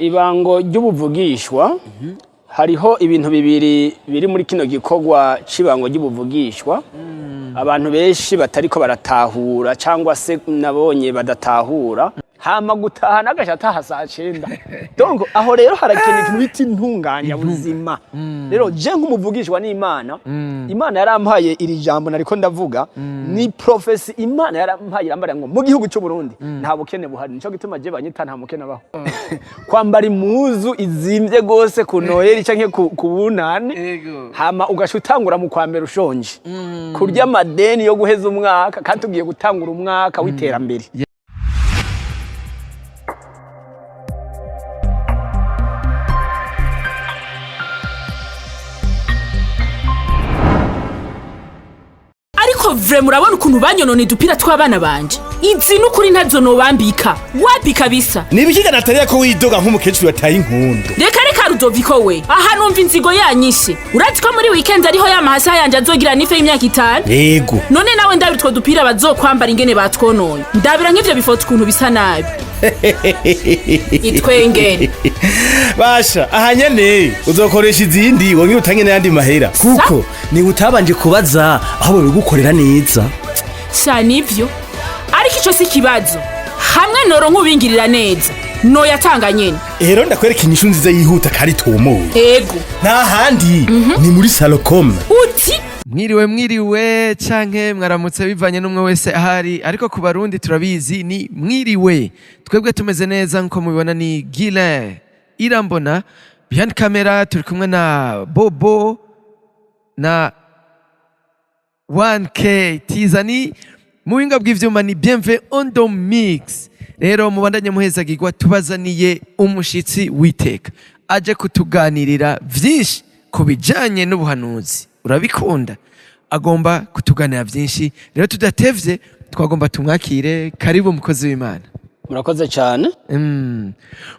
Ibango ry'ubuvugishwa, hariho ibintu bibiri biri muri kino gikorwa c'ibango ry'ubuvugishwa abantu benshi batariko baratahura, cyangwa se nabonye badatahura. Hama gutaha n'agaca ataha saa 9. Donc aho rero harakenewe ikintu bita intunganya buzima. Rero je nk'umuvugishwa n'Imana, Imana yarampaye iri jambo nariko ndavuga, ni prophétie Imana yarampaye, irambara ngo mu gihugu cy'u Burundi nta bukene buhari. Nico gituma je banyita nta mukene abaho. Kwambara impuzu izimvye gose ku Noheli canke ku bunani, hama ugaca utangura mu kwa mbere ushonje, kurya amadeni yo guheza umwaka kandi tugiye gutangura umwaka w'iterambere. Ariko vraiment, urabona ukuntu banyonona udupira tw'abana banje? Izi n'ukuri ntazo nobambika, wapi kabisa. Nibikiga Nataliya, ko widoga nk'umukecuru yataye inkundu? Reka reka, Rudoviko we, aha numva inzigo yanyishe. Urazi ko muri weekend ariho ya mahasa yanje azogira anniv y'imyaka 5? Yego. None nawe ndabira utwo dupira bazokwambara ingene batwonoye, ndabira nk'ivyo bifoto ukuntu bisa nabi, itwengere. Basha, aha nyene uzokoresha izindi, wongere utange n'ayandi mahera, kuko niba utabanje kubaza aho babigukorera neza. Sha, nivyo, ariko ico si ikibazo. Hamwe noro nk'ubingirira neza, noyatanga nyene. Rero ndakwereka inyishu nziza yihuta kandi tumuye. Nta handi, ni muri Salocom. Uti? Mwiriwe, mwiriwe canke mwaramutse, bivanye n'umwe wese ahari, ariko ku Barundi turabizi ni mwiriwe. Twebwe tumeze neza nkuko mubibona, ni Gilin Irambona behind camera, turi kumwe na Bobo na 1K Tizani mu buhinga bw'ivyuma, ni Bienve on the mix. Rero mubandanye muhezagirwa, tubazaniye umushitsi witeka aje kutuganirira vyinshi ku bijanye n'ubuhanuzi. Urabikunda, agomba kutuganira vyinshi. Rero tudatevye, twagomba tumwakire. Karibu, mukozi w'Imana. Murakoze cyane.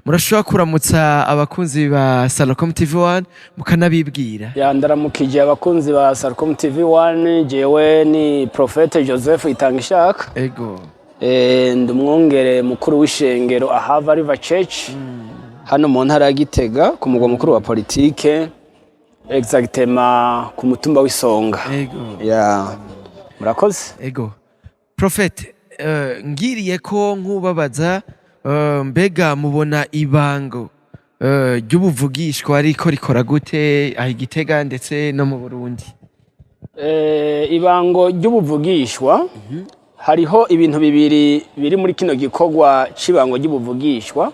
Murashobora kuramutsa abakunzi ba Salocom TV 1, mukanabibwira. Ya, ndaramukije abakunzi ba Salcom TV 1. Jewe ni Prophète Joseph Itangishaka. Ndi umwungere mukuru w'ishengero Ahava River Church hano mu ntara ya Gitega, ku mugwa mukuru wa politike, exactement ku mutumba w'Isonga. Ya, murakoze. Ego, Prophète, ngiriye ko nkubabaza, mbega mubona ibango ry'ubuvugishwa ariko rikora gute aho i Gitega ndetse no mu Burundi? Ibango ry'ubuvugishwa, hariho ibintu bibiri biri muri kino gikorwa c'ibango ry'ubuvugishwa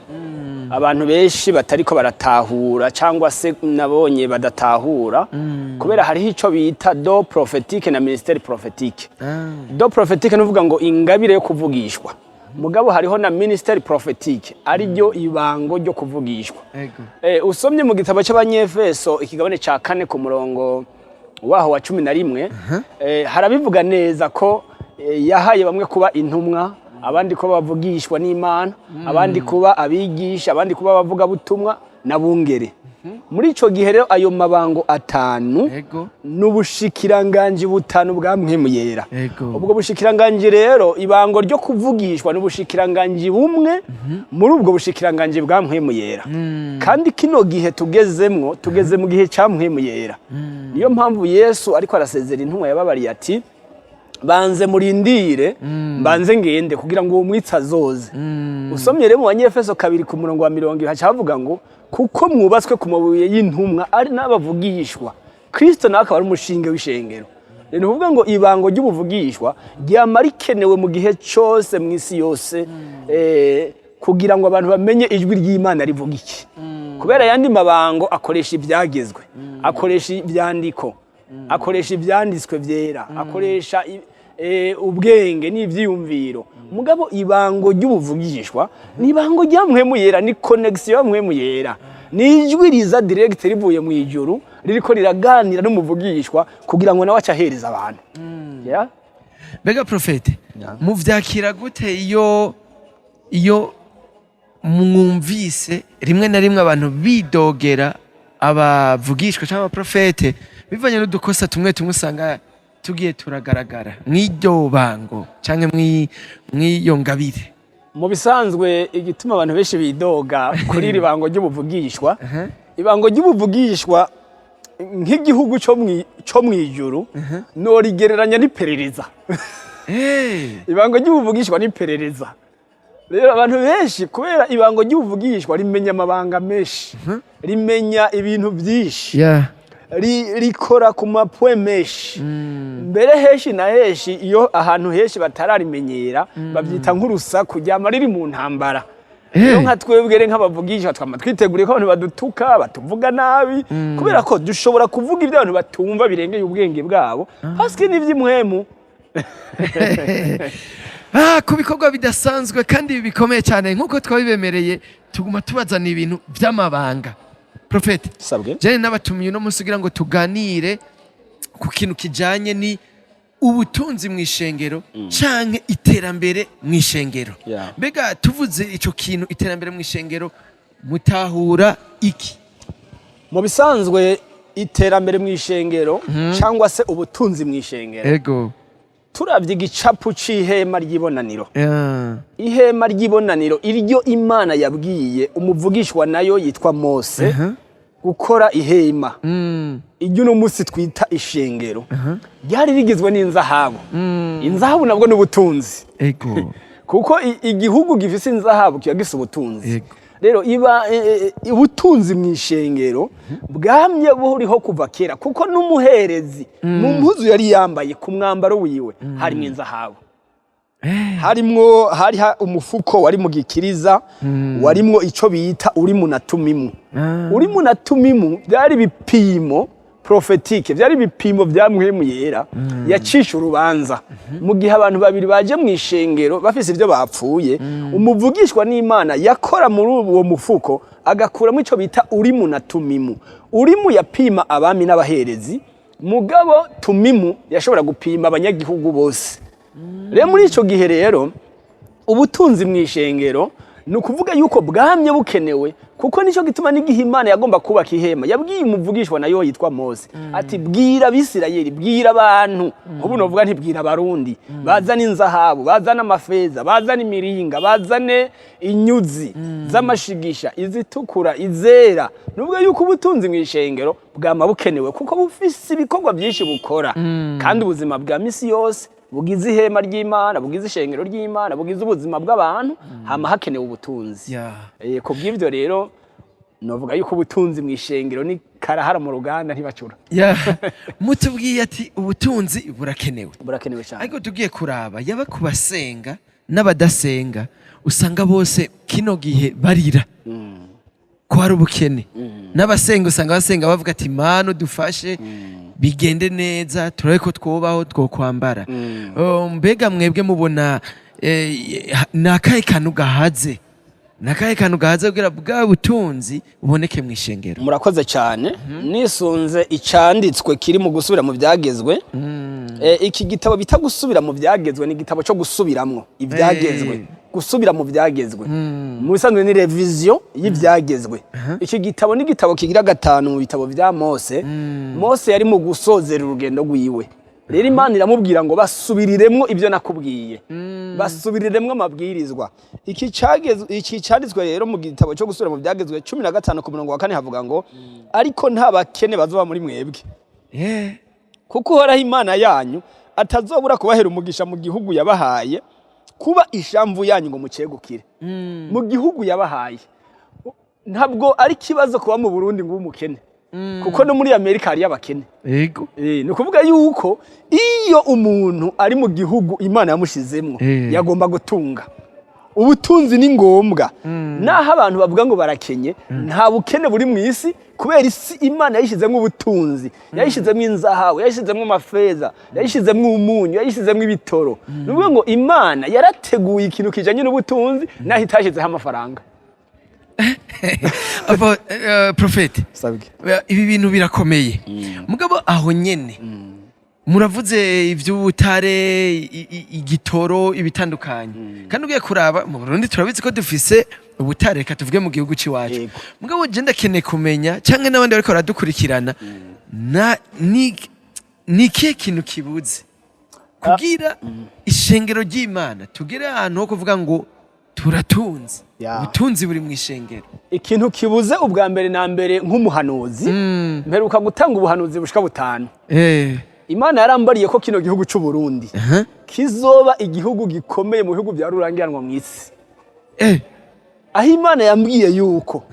abantu benshi batariko baratahura, cyangwa se nabonye badatahura, kubera hariho ico bita don prophétique na ministère prophétique. Don prophétique ni uvuga ngo ingabire yo kuvugishwa, mugabo hariho na ministère prophétique, ariryo ibango ryo kuvugishwa. Usomye mu gitabo cy'Abanyefeso ikigabane ca 4 ku murongo waho wa 11, harabivuga neza ko yahaye bamwe kuba intumwa, abandi ko bavugishwa n'Imana, abandi kuba abigisha, abandi kuba abavugabutumwa n'abungere. Muri ico gihe rero, ayo mabango atanu n'ubushikiranganji butanu bwa Mpwemu Yera. Ubwo bushikiranganji rero, ibango ryo kuvugishwa n'ubushikiranganji bumwe muri ubwo bushikiranganji bwa Mpwemu Yera. Kandi kino gihe tugezemwo, tugeze mu gihe ca Mpwemu Yera. Niyo mpamvu Yesu ariko arasezera intumwa yababariye ati: "Banze murindire, mbanze ngende kugira ngo uwo mwitsi azoze." Usomye rero mu Banyefeso 2 ku murongo wa 20, haca havuga ngo: "Kuko mwubatswe ku mabuye y'intumwa ari n'abavugishwa, Kristo nawe akaba ari umushinge w'ishengero." Ni ukuvuga ngo ibango ry'ubuvugishwa ryama rikenewe mu gihe cose, mu isi yose, kugira ngo abantu bamenye ijwi ry'Imana rivuga iki, kubera ayandi mabango akoresha ibyagezwe, akoresha ibyandiko, akoresha ibyanditswe byera, akoresha ubwenge n'ivyiyumviro. Mugabo ibango ry'ubuvugishwa ni ibango rya Mpwemu Yera, ni connexion ya Mpwemu Yera, ni ijwi riza direct rivuye mu ijuru, ririko riraganira n'umuvugishwa kugira ngo nawe acahereza abantu. Yeah? Mbega Prophète, muvyakira gute iyo mwumvise rimwe na rimwe abantu bidogera abavugishwa cyangwa abaprofete, bivanye n'udukosa tumwe tumwe usanga tugiye turagaragara mw'iryo bango canke mw'iyo ngabire? Mu bisanzwe, igituma abantu benshi bidoga kuri iri bango ry'ubuvugishwa, ibango ry'ubuvugishwa nk'igihugu co mw'ijuru norigereranya n'iperereza. Ibango ry'ubuvugishwa n'iperereza. Rero abantu benshi, kubera ibango ry'ubuvugishwa rimenya amabanga menshi, rimenya ibintu byinshi, rikora ku ma points menshi. Mbere henshi na henshi, iyo ahantu henshi batararimenyera, babyita nk'urusaku, ryama riri mu ntambara. Rero nka twebwe rero nk'abavugisha, twama twiteguriye ko abantu badutuka, batuvuga nabi, kubera ko dushobora kuvuga ibyo abantu batumva birengeye ubwenge bwabo, parce que n'ivy'impwemu. Ku bikorwa bidasanzwe kandi bikomeye cyane, nk'uko twabibemereye, tuguma tubazana ibintu by'amabanga. Prophète, Sabwe. jane n'abatumiye uno munsi kugira ngo tuganire ku kintu kijanye ni ubutunzi mu ishengero canke iterambere mu ishengero. Mbega tuvuze ico kintu iterambere mu ishengero, mutahura iki? Mu bisanzwe, iterambere mu ishengero cyangwa se ubutunzi mu ishengero, turavye igicapu c'ihema ry'ibonaniro, ihema ry'ibonaniro iryo Imana yabwiye umuvugishwa nayo yitwa Mose gukora ihema, iryo uno munsi twita ishengero, ryari rigizwe n'inzahabu. Inzahabu nabwo n'ubutunzi, kuko igihugu gifise inzahabu kiba gifise ubutunzi. Rero iba ubutunzi mu ishengero bwamye buriho kuva kera, kuko n'umuherezi mu mpuzu yari yambaye, ku mwambaro wiwe harimwo inzahabu, harimwo hari umufuko wari mu gikiriza warimwo ico bita urimu na tumimu. Urimu na tumimu byari ibipimo prophétique, byari ibipimo bya Mpwemu Yera yacisha urubanza mu gihe abantu babiri baje mu ishengero bafise ibyo bapfuye. Umuvugishwa n'Imana yakora muri uwo mufuko, agakuramo ico bita urimu na tumimu. Urimu yapima abami n'abaherezi, mugabo tumimu yashobora gupima abanyagihugu bose. Rero muri ico gihe rero, ubutunzi mu ishengero ni ukuvuga yuko bwamye bukenewe, kuko nicyo gituma n'igihe Imana yagomba kubaka ihema, yabwiye umuvugishwa nayo yitwa Mose ati: "Bwira Abisirayeli, bwira abantu." Nk'ubu novuga ntibwira Abarundi bazane inzahabu, bazane amafeza, bazane imiringa, bazane inyuzi z'amashigisha, izitukura, izera. Nubwo yuko ubutunzi mu ishengero bwama bukenewe, kuko bufise ibikorwa byinshi bukora, kandi ubuzima bwa misi yose bugize ihema ry'Imana, bugize ishengero ry'Imana, bugize ubuzima bw'abantu, hama hakenewe ubutunzi. Ku bw'ivyo rero, novuga yuko ubutunzi mu ishengero ni karahara mu ruganda, ntibacura. Mutubwiye ati ubutunzi burakenewe. Burakenewe cyane. Ariko tugiye kuraba, yaba ku basenga n'abadasenga, usanga bose kino gihe barira ko hari ubukene. N'abasenga usanga basenga bavuga ati: "Mana, dufashe bigende neza, turabe ko twubaho, twokwambara." Oh, mbega mwebwe mubona ni akahe kantu gahaze, ni akahe kantu gahaze kugira bwa butunzi buboneke mu ishengero? Murakoze cyane. Nisunze icanditswe kiri mu Gusubira mu Byagezwe, iki gitabo bita Gusubira mu Byagezwe ni igitabo cyo gusubiramwo ibyagezwe. Gusubira mu Byagezwe mu bisanzwe ni révision y'ibyagezwe. Iki gitabo ni igitabo kigira gatanu mu bitabo bya Mose. Mose yari mu gusozera urugendo rwiwe. Rero Imana iramubwira ngo: "Basubiriremwo ibyo nakubwiye, basubiriremwo amabwirizwa." Iki cyanditswe rero mu gitabo cyo Gusubira mu Byagezwe 15 ku murongo wa 4, havuga ngo: "Ariko nta bakene bazoba muri mwebwe, kuko Uhoraho Imana yanyu atazobura kubahera umugisha mu gihugu yabahaye kuba ishamvu yanyu ngo mucegukire." Mu gihugu yabahaye, ntabwo ari ikibazo kuba mu Burundi ngo ube umukene, kuko no muri Amerika hariyo abakene. Ni ukuvuga yuko iyo umuntu ari mu gihugu Imana yamushizemwo, yagomba gutunga. Ubutunzi ni ngombwa. Naho abantu bavuga ngo barakenye, nta bukene buri mu isi, kubera isi Imana yayishizemwo ubutunzi, yayishizemwo inzahabu, yayishizemwo amafeza, yayishizemwo umunyu, yayishizemwo ibitoro. Ni ukuvuga ngo Imana yarateguye ikintu kijanye n'ubutunzi, naho itashizeho amafaranga. Ava, Prophète, Sabwe. Ibi bintu birakomeye, mugabo aho nyene muravuze ivy'ubutare, igitoro, ibitandukanye, kandi ugiye kuraba mu Burundi turabizi ko dufise ubutare, reka tuvuge mu gihugu c'iwacu. Mugabo je ndakeneye kumenya, canke n'abandi bariko baradukurikirana, na ni ikihe kintu kibuze kugira ishengero ry'Imana tugere ahantu ho kuvuga ngo Turatunze. Ubutunzi buri mu ishengero. Ikintu kibuze ubwa mbere na mbere, nk'umuhanuzi, mperuka gutanga ubuhanuzi bushika butanu. Imana yarambariye ko kino gihugu c'u Burundi kizoba igihugu gikomeye mu bihugu bya rurangiranwa mu isi. Aho Imana yambwiye yuko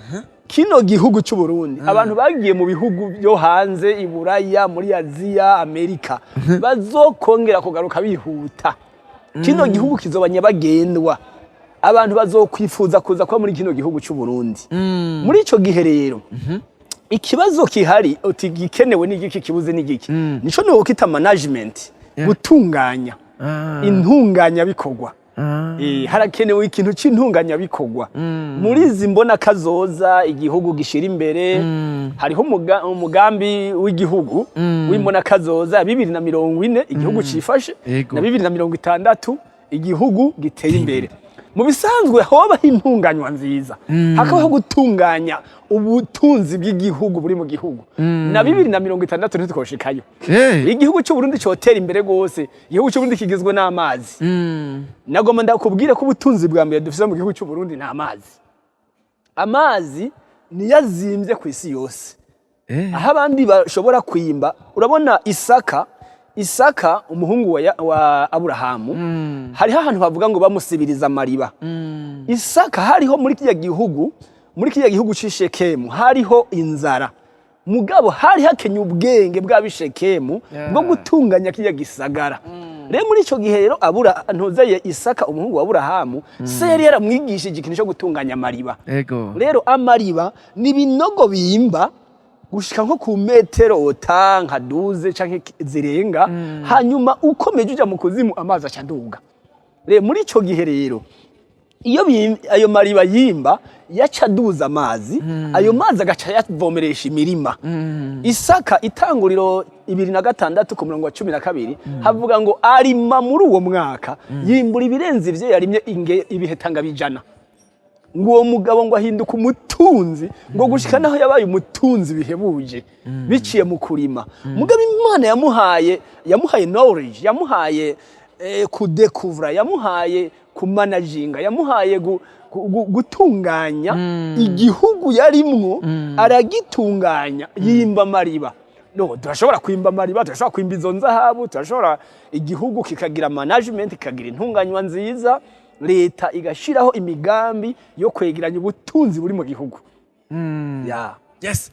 kino gihugu cy'u Burundi, abantu bagiye mu bihugu byo hanze, i Buraya, muri Aziya, Amerika, bazokongera kugaruka bihuta. Kino gihugu kizoba nyabagendwa, abantu bazokwifuza kuza kuba muri kino gihugu cy'u Burundi. Muri ico gihe rero, ikibazo kihari uti gikenewe n'igiki, kibuze n'igiki, nico nokita management, gutunganya, intunganyabikorwa. Harakenewe ikintu c'intunganyabikorwa muri izi mbona kazoza igihugu gishira imbere. Hariho umugambi w'igihugu w'imbona kazoza 2040 igihugu cifashe na 2060 igihugu giteye imbere. Mu bisanzwe hobaho intunganywa nziza, hakabaho gutunganya ubutunzi bw'igihugu buri mu gihugu, na 2060 ntitwoshikayo. Igihugu cy'u Burundi cotera imbere gose. Igihugu cy'u Burundi kigizwe n'amazi. Nagomba ndakubwire ko ubutunzi bwa mbere dufise mu gihugu cy'u Burundi ni amazi. Amazi niyo azimvye ku isi yose. Aho abandi bashobora kwimba, urabona Isaka umuhungu wa Aburahamu, hariho ahantu bavuga ngo bamusibiriza amariba. Isaka, hariho muri kiriya gihugu c'i Shekemu hariho inzara, mugabo hari hakenye ubwenge bw'abishekemu bwo gutunganya kiriya gisagara. Rero muri ico gihe rero, Abura ntuzeye Isaka umuhungu wa Aburahamu, se yari yaramwigishije ikintu cyo gutunganya amariba. Rero amariba ni ibinogo bimba gushika nko ku metero ota nka 12 canke zirenga, hanyuma ukomeje uja mu kuzimu amazi aca aduga. Rero muri ico gihe rero, iyo ayo mariba yimba, yaca aduza amazi, ayo mazi agaca yavomeresha imirima. Isaka, Itanguriro 26 ku murongo wa 12, havuga ngo arima muri uwo mwaka, yimbura ibirenze ivyo yarimye ibihetanga bijana. Ngo uwo mugabo ngo ahinduka umutunzi, ngo gushika naho yabaye umutunzi bihebuje biciye mu kurima. Mugabo Imana yamuhaye knowledge, yamuhaye kudekuvura, yamuhaye kumanaginga, yamuhaye gutunganya igihugu yarimwo, aragitunganya, yimba amariba. No turashobora kwimba amariba, turashobora kwimba izo nzahabu, turashobora igihugu kikagira management, kikagira intunganywa nziza, leta igashiraho imigambi yo kwegeranya ubutunzi buri mu gihugu ya. Yes,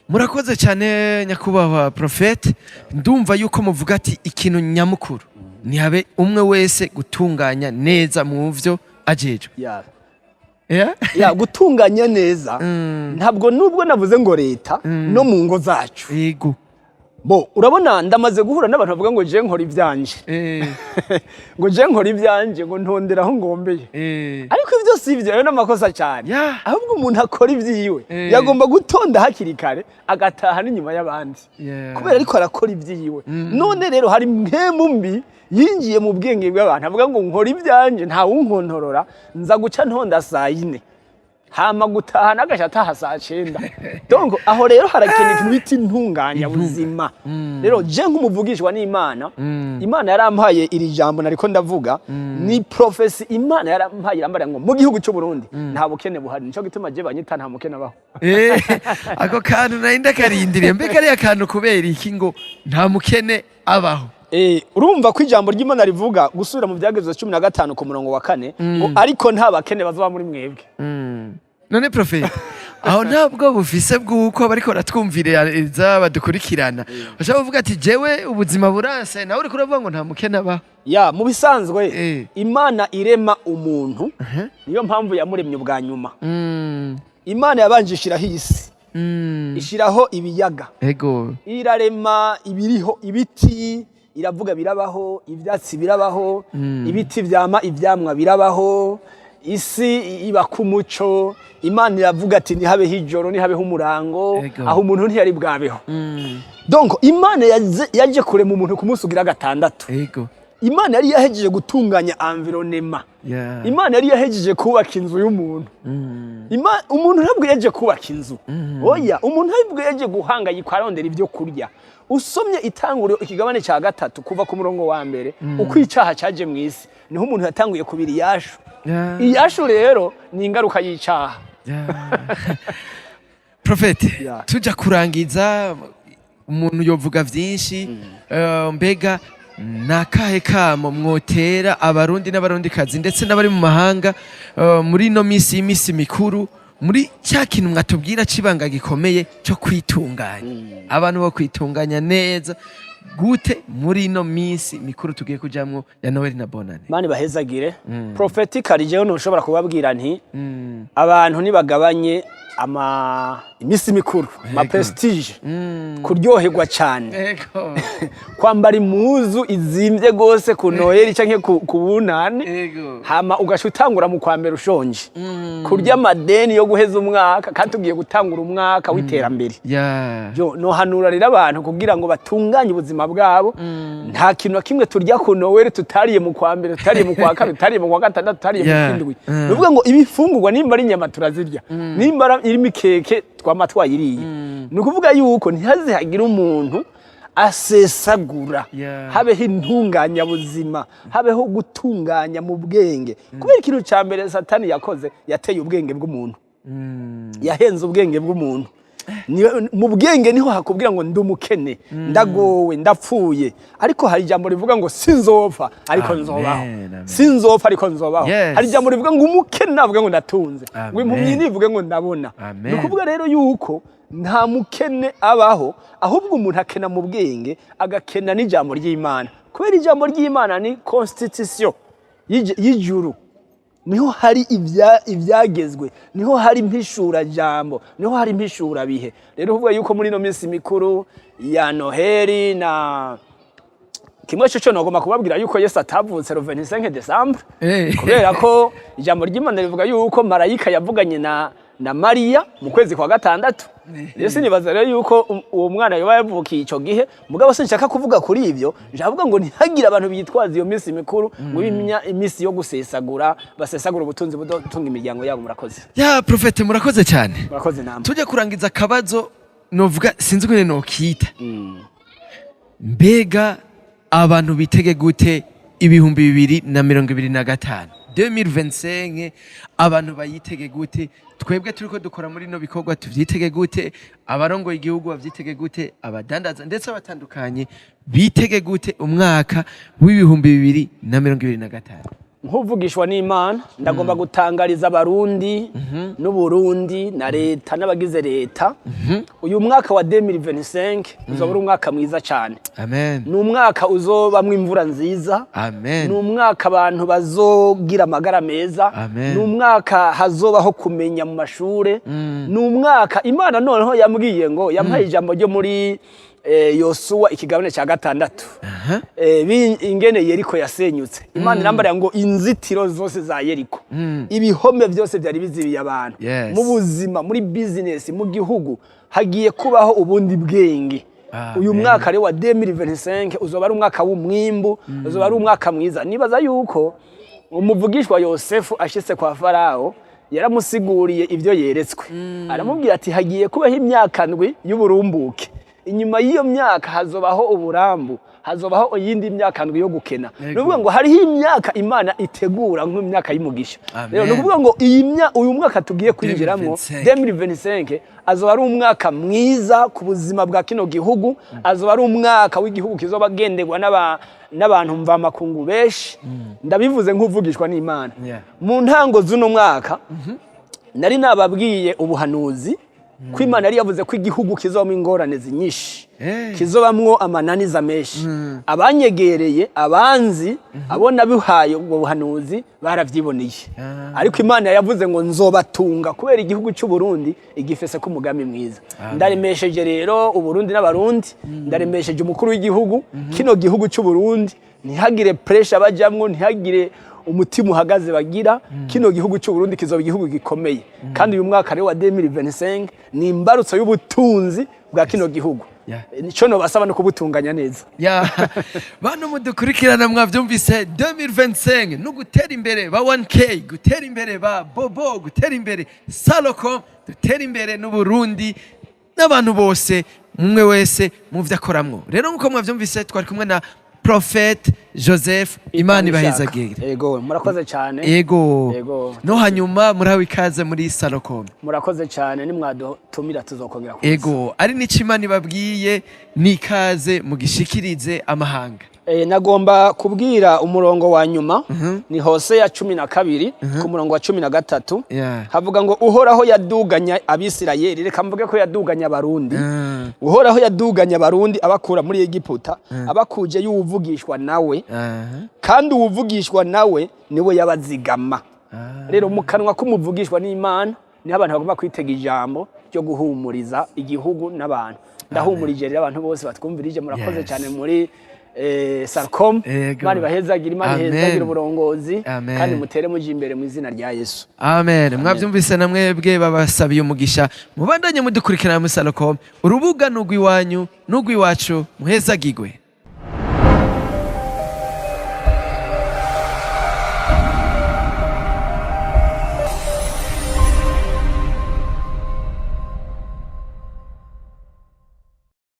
murakoze cyane, nyakubahwa prophète. Ndumva yuko muvuga ati ikintu nyamukuru ntihabe umwe wese gutunganya neza mu vyo ajejwe. Ya, gutunganya neza, ntabwo nubwo navuze ngo leta, no mu ngo zacu. Bo urabona, ndamaze guhura n'abantu bavuga ngo je nkora ivyanje, ngo je nkora ivyanje, ngo ntondera aho ngombeye. Ariko ibyo si ibyo, ayo n'amakosa cyane. Ahubwo umuntu akora ibyiwe yagomba gutonda hakiri kare, agataha n'inyuma y'abandi, kubera ariko arakora ibyiwe. None rero hari mpemu mbi yinjiye mu bwenge bw'abantu, avuga ngo nkora ibyanje, ntawunkontorora, nza guca ntonda saa 4, hama gutaha n'agaca ataha saa 9. Donc aho rero harakenewe ikintu bita intunganya buzima. Rero je nk'umuvugishwa n'Imana, Imana yarampaye iri jambo nariko ndavuga, ni prophecy Imana yarampaye, irambara ngo mu gihugu cy'u Burundi nta bukene buhari. Nico gituma je banyita nta mukene abaho. Ako kantu nari ndakarindiriye. Mbe kariya kantu kubera iki ngo nta mukene abaho? Urumva ko ijambo ry'Imana rivuga, gusubira mu Byagezo 15 ku murongo wa 4, ngo ariko nta bakene bazoba muri mwebwe. None prophète, aho ntabwo bufise bw'uko bariko baratwumviriza, badukurikirana, bashobora kuvuga ati jewe ubuzima buranse, nawe uriko uravuga ngo nta mukene abaho? Ya, mu bisanzwe, Imana irema umuntu, niyo mpamvu yamuremye ubwa nyuma. Imana yabanje ishiraho isi, ishiraho ibiyaga, irarema ibiriho, ibiti, iravuga birabaho, ivyatsi birabaho, ibiti vyama ivyamwa birabaho, isi iba ku muco. Imana iravuga ati ntihabeho ijoro, ntihabeho umurango. Aho umuntu ntiyari bwabeho. Donc Imana yaje kurema umuntu ku munsi ugira gatandatu. Imana yari yahejeje gutunganya environnement. Imana yari yahejeje kubaka inzu y'umuntu. Umuntu ntabwo yaje kubaka inzu, oya. Umuntu ntabwo yaje guhangayika arondera ibyo kurya. Usomye Itanguriro ikigabane cya 3 kuva ku murongo wa 1, uko icyaha cyaje mu isi, niho umuntu yatanguye kubira iyashu. Iyashu rero ni ingaruka y'icyaha. Prophète, tujya kurangiza, umuntu yovuga vyinshi. Mbega ni akahe kamo mwotera Abarundi n'Abarundikazi ndetse n'abari mu mahanga muri ino minsi y'imisi mikuru, muri cya kintu mwatubwira c'ibanga gikomeye cyo kwitunganya? Abantu bo kwitunganya neza gute muri ino minsi mikuru tugiye kujamwo ya Noel na Bonane? Mani bahezagire. Prophetically, jewe ntushobora kubabwira nti abantu nibagabanye ama imisi mikuru, ama prestige, kuryoherwa cyane, kwambara impuzu izimvye gose ku Noheli canke ku Bunani, hama ugaca utangura mu kwa mbere ushonje, kurya amadeni yo guheza umwaka kandi tugiye gutangura umwaka w'iterambere. Yo nohanura rero abantu kugira ngo batunganye ubuzima bwabo. Nta kintu na kimwe turya ku Noweli tutariye mu kwa mbere, tutariye mu kwa kabiri, tutariye mu kwa gatandatu, tutariye mu kwindwi. Ni ukuvuga ngo ibifungurwa, nimba ari inyama turazirya, nimba ari imikeke twama twayiriye. Ni ukuvuga yuko ntihaze hagire umuntu asesagura. Habeho intunganyabuzima, habeho gutunganya mu bwenge, kubera ikintu cya mbere Satani yakoze, yateye ubwenge bw'umuntu, yahenze ubwenge bw'umuntu. Mu bwenge niho hakubwira ngo ndi umukene, ndagowe, ndapfuye. Ariko hari ijambo rivuga ngo sinzopfa ariko nzobaho. Amen. Sinzopfa ariko nzobaho. Hari ijambo rivuga ngo umukene navuge ngo ndatunze, ngo impumyi nivuge ngo ndabona. Amen. Ni ukuvuga rero yuko nta mukene abaho, ahubwo umuntu akena mu bwenge, agakena n'ijambo ry'Imana, kubera ijambo ry'Imana ni constitution y'ijuru. Niho hari ibyagezwe, niho hari impishurajambo, niho hari impishurabihe. Rero uvuga yuko muri ino minsi mikuru ya Noheli na kimwe cyo nagomba kubabwira yuko Yesu atavutse le 25 décembre, kubera ko ijambo ry'Imana rivuga yuko marayika yavuganye na Mariya mu kwezi kwa gatandatu. Rero sinibaza rero yuko uwo mwana yoba yavukiye ico gihe. Mugabo sinshaka kuvuga kuri ivyo, nshaka ngo ntihagire abantu bitwaza iyo minsi mikuru ngo ibe iminsi yo gusesagura, basesagura ubutunzi budotunga imiryango yabo. Murakoze. Ya, Prophète, murakoze cyane. Murakoze namwe. Tujya kurangiza, akabazo novuga, sinzi ukuntu nokita. Mbega abantu bitege gute 2025, 2025? Abantu bayitege gute? Twebwe turiko dukora muri no bikorwa tuvyitege gute? Abarongoye igihugu bavyitege gute? Abadandaza ndetse abatandukanye bitege gute umwaka w'2025? Nk'uvugishwa n'Imana, ndagomba gutangariza Abarundi n'Uburundi na leta n'abagize leta, uyu mwaka wa 2025 uzoba ari umwaka mwiza cyane. Amen. Ni umwaka uzobamwo imvura nziza. Amen. Ni umwaka abantu bazogira amagara meza. Amen. Ni umwaka hazobaho kumenya mu mashure. Ni umwaka Imana noneho yambwiye ngo yampaye ijambo ryo muri Yosuwa ikigabane cya 6, ingene Yeriko yasenyutse. Imana irambara ngo inzitiro zose za Yeriko, ibihome byose byari bizibiye abantu, mu buzima, muri business, mu gihugu hagiye kubaho ubundi bwenge. Amen. Uyu mwaka rero wa 2025 uzoba ari umwaka w'umwimbu, uzoba ari umwaka mwiza. Nibaza yuko umuvugishwa Yosefu ashitse kwa Farawo yaramusiguriye ibyo yeretswe, aramubwira ati hagiye kubaho imyaka 7 y'uburumbuke, inyuma y'iyo myaka hazobaho uburambu, hazobaho iyindi myaka 7 yo gukena. Ni ukuvuga ngo hariho imyaka Imana itegura nk'imyaka y'umugisha. Amen. Rero ni ukuvuga ngo uyu mwaka tugiye kwinjiramo, 2025, 2025, azoba ari umwaka mwiza ku buzima bwa kino gihugu, azoba ari umwaka w'igihugu kizoba genderwa n'abantu mvamakungu benshi. Ndabivuze nk'uvugishwa n'Imana. Mu ntango z'uno mwaka nari nababwiye ubuhanuzi ko Imana yari yavuze ko igihugu kizobamo ingorane zinyinshi, kizobamwo amananiza menshi. Abanyegereye, abanzi, abo nabihaye ubwo buhanuzi baravyiboneye. Ariko Imana yavuze ngo nzobatunga, kubera igihugu cy'u Burundi igifese ko umugambi mwiza. Ndaremesheje rero Uburundi n'Abarundi, ndaremesheje umukuru w'igihugu. Kino gihugu cy'u Burundi ntihagire pressure bajamwo, ntihagire umutima uhagaze bagira. Kino gihugu cy'u Burundi kizoba igihugu gikomeye, kandi uyu mwaka rero wa 2025 ni imbarutso y'ubutunzi bwa kino gihugu. Nico nobasaba no kubutunganya neza. Ya, bantu mudukurikirana, mwavyumvise, 2025 no gutera imbere ba 1K, gutera imbere ba Bobo, gutera imbere Salocom, dutera imbere n'Uburundi n'abantu bose, mumwe wese mu vyo akoramwo. Rero nkuko mwavyumvise, twari kumwe na Prophet Joseph. Imana ibahezagire. Ego, murakoze cyane. Ego. Ego. No hanyuma murahawe ikaze muri Salocom. Murakoze cyane, nimwadutumira tuzokongera kuza. Ego, ari n'ico Imana ibabwiye, n'ikaze mugishikirize amahanga. Nagomba kubwira umurongo wa nyuma, ni Hoseya 12 ku murongo wa 13. Havuga ngo Uhoraho yaduganya Abisirayeli, reka mvuge ko yaduganya Abarundi. Uhoraho yaduganya Abarundi abakura muri Egiputa, abakuje y'uwuvugishwa nawe, kandi uwuvugishwa nawe niwe yabazigama. Rero mu kanwa k'umuvugishwa n'Imana niho abantu bagomba kwitega ijambo ryo guhumuriza igihugu n'abantu. Ndahumurije rero abantu bose batwumvirije, murakoze cyane muri Sarcom. Imana ibahezagire, Imana Amen. ihezagire uburongozi. Amen. Kandi mutere muje imbere mu izina rya Yesu. Amen. Mwabyumvise, na mwebwe babasabiye umugisha. Mubandanye mudukurikirana muri Salocom, urubuga n'ugw'iwanyu n'ugw'iwacu. Muhezagigwe.